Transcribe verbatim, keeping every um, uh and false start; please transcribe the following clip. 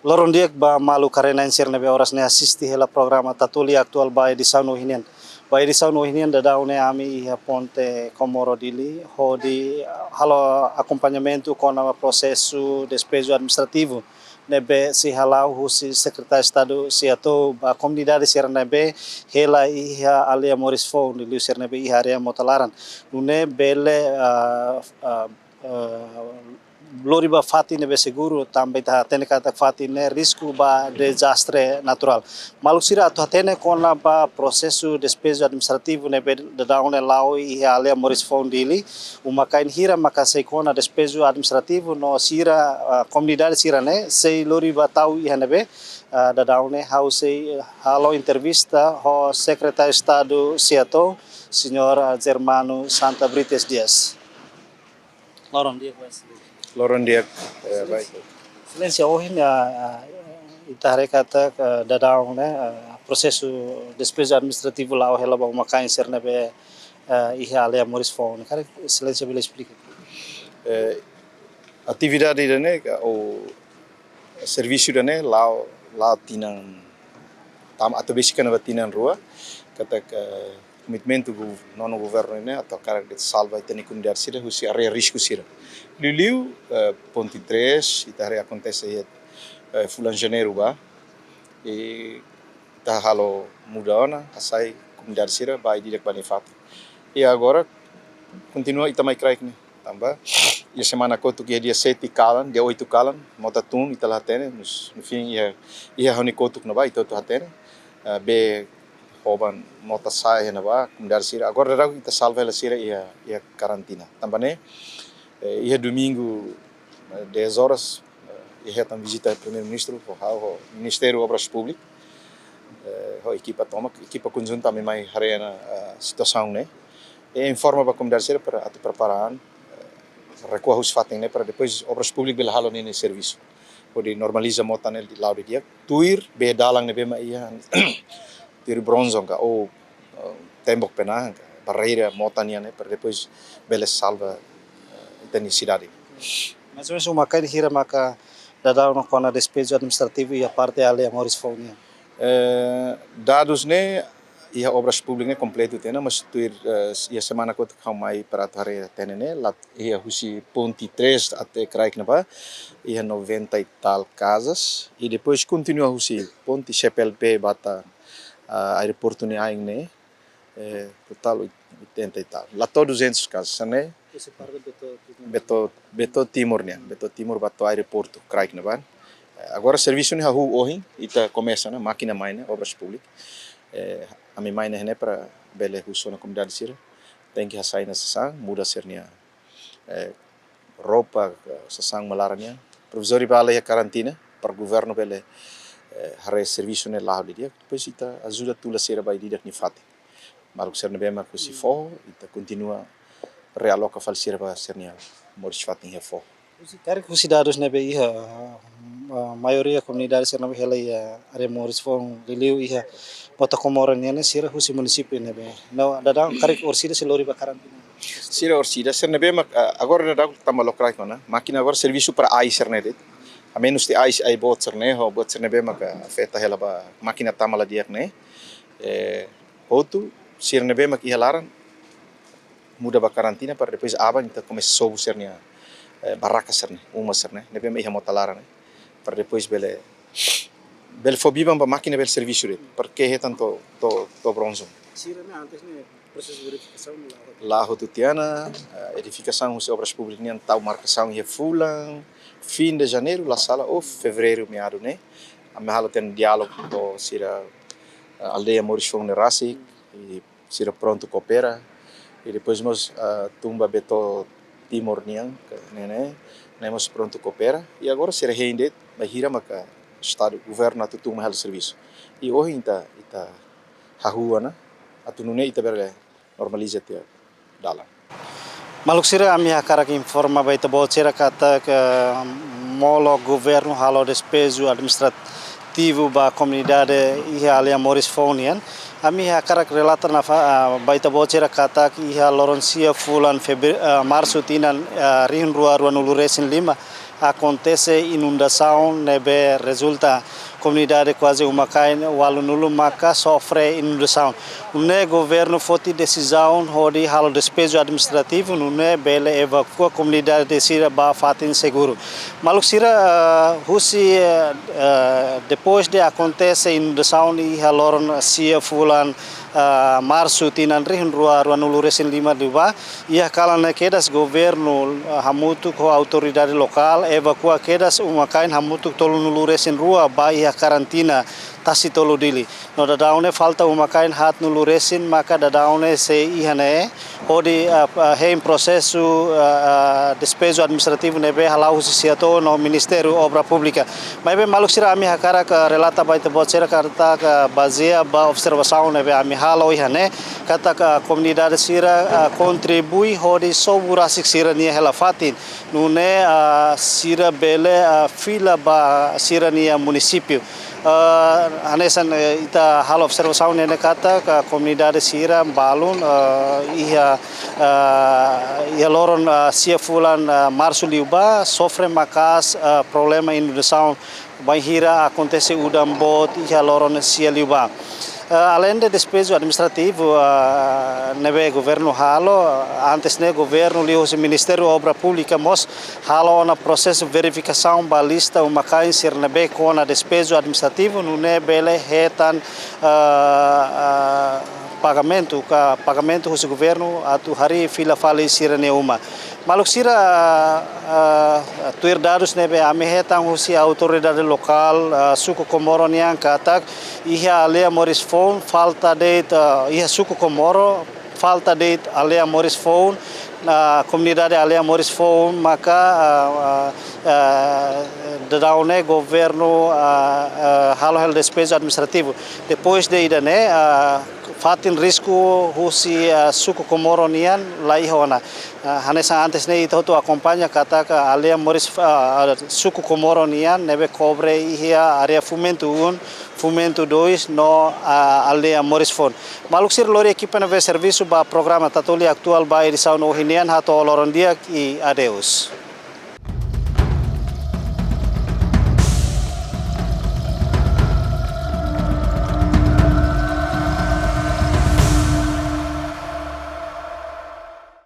Loron di'ak ba maluk karena ensir ne'ebé oras ne'e asiste hela programa Tatoli Atuál ba edisaun ohin nian. Ba edisaun ohin nian daudaun ne'e ami iha Ponte Comoro Dili, hodi halo akompañamentu kona-ba prosesu despeju administrativu ne'ebé sei hala'o husi Sekretáriu Estadu Seatou ba komunidade sira ne'ebé hela iha aldeia moris foun, liuliu sira ne'ebé iha área mota laran. Nune'e bele, ah, ah, ah, lori ba fatin ne'ebé seguru, tanba ita hatene katak fatin ne'e risku ba dezastre naturál. Maluk sira atu hatene kona-ba prosesu despeju administrativu ne'ebé daudaun ne'e la'o iha aldeia moris foun Dili, uma-kain hira maka sei kona despeju administrativu no sira, ah, komunidade sira ne'e sei lori ba tau iha ne'ebé, ah, daudaun ne'e ha'u sei, eh, halo entrevista ho Sekretáriu Estadu Seatou, Señór, ah, Germano Santa Brites Dias. Loron di'ak, Vice. Loron di'ak, eh, baik. Exelénsia, ohin, ah, ah, ita haree katak, ah, daudaun ne'e, ah, prosesu despeju administrativu la'o hela ba uma-kain sira ne'ebé, ah, iha aldeia moris foun. Karik Exelénsia bele esplika? Eh, atividade ida-ne'e ka, ou servisu ida-ne'e la'o, la'o tinan, tama atu besik ona ba tinan rua, katak, eh, komitmentu governu, nonu governu ne'e atu hakarak de'it salva ita-nia komunidade sira husi área risku sira. Liuliu, eh, ponte três, ita haree akontese iha, eh, fulan Janeiru ba, i ita halo muda ona, hasai komunidade sira ba ida-idak ba nia fatin. I agora kontinua ita mai kraik ne'e. Tanba iha semana kotuk iha dia sete kalan, dia oito kalan, mota tun ita la hatene, no, no fim iha, iha ha'u-nia kotuk ne'ebá ita hotu hatene, ah, bee hoban mota sa'e iha ne'ebá, komunidade sira. Agora daudaun ita salva hela sira iha, iha karantina. Tanba ne'e, eh, iha domingu, eh, dez horas, eh, iha hetan vizita Primeiru-Ministru, ho ha'u, ho Ministériu Obras Públikas, eh, ho ekipa tomak, ekipa konjunta ami mai haree ona, eh, situasaun ne'e. I informa ba komunidade sira para atu prepara an, eh, rekua husi fatin ne'e para depois Obras Públikas bele halo ninia servisu. Hodi normaliza mota ne'e la'o didi'ak. Tuir bee dalan ne'ebé mak iha, tuir bronzong ka, ou, eh, tembok penahan ka, barreira mota nian ne'e, para depois bele salva, eh, ita-nia sidade. Mais ou menus uma-kain hira maka daudaun ne'e kona despeju administrativu iha parte aldeia moris foun nian? Eh, dadus ne'e iha Obras Públikas ne'e kompletu tiha ona, mas tuir, eh, iha semana kotuk ha'u mai para atu haree hatene ne'e, la iha husi ponte três até kraik ne'ebá, iha noventa e tal casas, i depois kontinua husi ponte C P L P ba to'o, ah, aeroportu nia ain ne'e, eh, totál oit-, oitenta e tal. La to'o duzentas casas, ne'e? Husi parte Beto Timor. Beto, Beto Timor nian, Beto Timor ba to'o aeroportu, kraik ne'ebá. Eh, agora servisu ne'e hahú ohin, ita komesa ona, mákina mai ona, Obras Públikas. Eh, ami mai ona ne'e para bele husu ona komunidade sira. Tenke hasai ona sasán, muda sira-nia, eh, roupa, eh, sasán malaran nian. Provizóriu ba halo iha karantina, para governu bele, eh, haree servisu ne'e la'o didi'ak. Depois ita ajuda tula sira ba ida-idak nia fatin. Maluk sira ne'ebé mak husi foho, ita kontinua realoka fali sira ba sira-nia moris fatin iha foho. Husi, karik husi dadus ne'ebé iha, ah, maioria komunidade sira ne'ebé hela iha área moris foun, liuliu iha Ponte Comoro nian ne'e sira husi munisípiu ne'ebé? No, daudaun karik orsida sei lori ba karantina? Sira orsida, sira ne'ebé mak, ah, agora daudaun tanba lokraik ona. Mákina agora servisu para ai sira-ne'e de'it. A menus de ai, ai boot sira-ne'e, ho boot sira ne'ebé mak, ah, afeta hela ba mákina tama la di'ak ne'e. Eh, hotu, sira ne'ebé mak iha laran, muda ba karantina para depois aban ita komesa sobu sira-nia, eh, barraka sira-ne'e, uma sira-ne'e, ne'ebé mak iha mota laran ne'e. Para depois bele, bele fó biban ba mákina bele servisu de'it, para ke hetan to'o, to'o, to'o bronzong. Sira-ne'e antes ne'e prosesu verifikasaun la hotu? La hotu tiha ona, eh, edifikasaun husi Obras Públikas nian tau markasaun iha fulan, fim de Janeiru, la sala, ou Fevereiru meadu ne'e. Ami halo tiha ona diálogu ho sira, eh, aldeia moris foun ne'e rasik, i sira prontu koopera. I depois mós, ah, tun ba Beto Timor nian, ka, ne'e, ne'e, ne'e mós prontu koopera. I agora sira hein de'it, bainhira maka Estadu, governu atu tun mai halo servisu. I ohin ita, ita hahú ona, atu nune'e ita bele normaliza tiha dalan. Maluk sira, ami hakarak informa ba ita-boot sira katak molok governu halo despeju administrativu ba komunidade iha aldeia moris foun nian. Ami hakarak relata nafa-, ah, ba ita-boot sira katak iha loron sia fulan Febru-, ah, Marsu tinan, ah, rihun rua ruanulu resin lima, akontese inundasaun ne'ebé rezulta komunidade kuaze uma-kain ualunulu maka sofre inundasaun. Nune'e governu foti desizaun hodi halo despeju administrativu, nune'e bele evakua komunidade sira ba fatin seguru. Maluk sira, ah, husi, eh, eh, depois de akontese inundasaun iha loron sia fulan, ah, Marsu tinan rihun rua ruanulu resin lima liubá, iha kalan ne'e kedas governu, ah, hamutuk ho autoridade lokál evakua kedas uma-kain hamutuk tolunulu resin rua ba iha karantina tasi tolu Dili. No daudaun ne'e falta uma-kain haatnulu resin, maka daudaun ne'e sei iha ne'e hodi, ah, ah, hein prosesu, ah, ah, despeju administrativu ne'ebé hala'o husi SEATOU no Ministériu Obra Públika. Maibé maluk sira, ami hakarak, ah, relata ba ita-boot sira katak, ah, bazeia ba observasaun ne'ebé ami halo iha ne'e, katak, ah, komunidade sira, ah, kontribui hodi sobu rasik sira-nia hela-fatin. Nune'e, ah, sira bele, ah, fila ba sira-nia munisípiu. Ah, hanesan, eh, ita halo observasaun ne'e katak, ah, komunidade sira balun, ah, iha, ah, iha loron, ah, sia fulan, ah, Marsu liubá sofre maka'as, ah, problema inundasaun bainhira akontese udan boot iha loron sia liubá. Ah, aleinde despeju administrativu, ah, ne'ebé governu halo, ah, antes ne'e governu liuhusi Ministériu Obra Públika mós halo ona prosesu verifikasaun ba lista uma-kain sira ne'ebé kona despeju administrativu, nune'e bele hetan, ah, ah, pagamentu, ka pagamentu husi governu atu harii fila fali sira-nia uma. Maluk sira, ah, ah, tuir dadus ne'ebé ami hetan husi autoridade lokál, ah, suku Komoro nian katak iha aldeia moris foun falta de'it, ah, iha suku Komoro falta de'it aldeia moris foun, ah, komunidade aldeia moris foun maka, ah, ah, ah, daudaun ne'e governu, ah, ah, halo hela despeju administrativu. Depois de ida-ne'e, ah, fatin risku husi, ah, suku Komoro nian la iha ona. Ah, hanesan antes ne'e ita hotu akompaña katak aldeia moris, ah, suku Komoro nian ne'ebé kobre iha área Fumentu um, Fumentu dois no, ah, aldeia moris foun. Maluk sira, lori ekipa ne'ebé servisu ba programa Tatoli Atuál ba edisaun ohin nian, hato'o loron di'ak i adeus.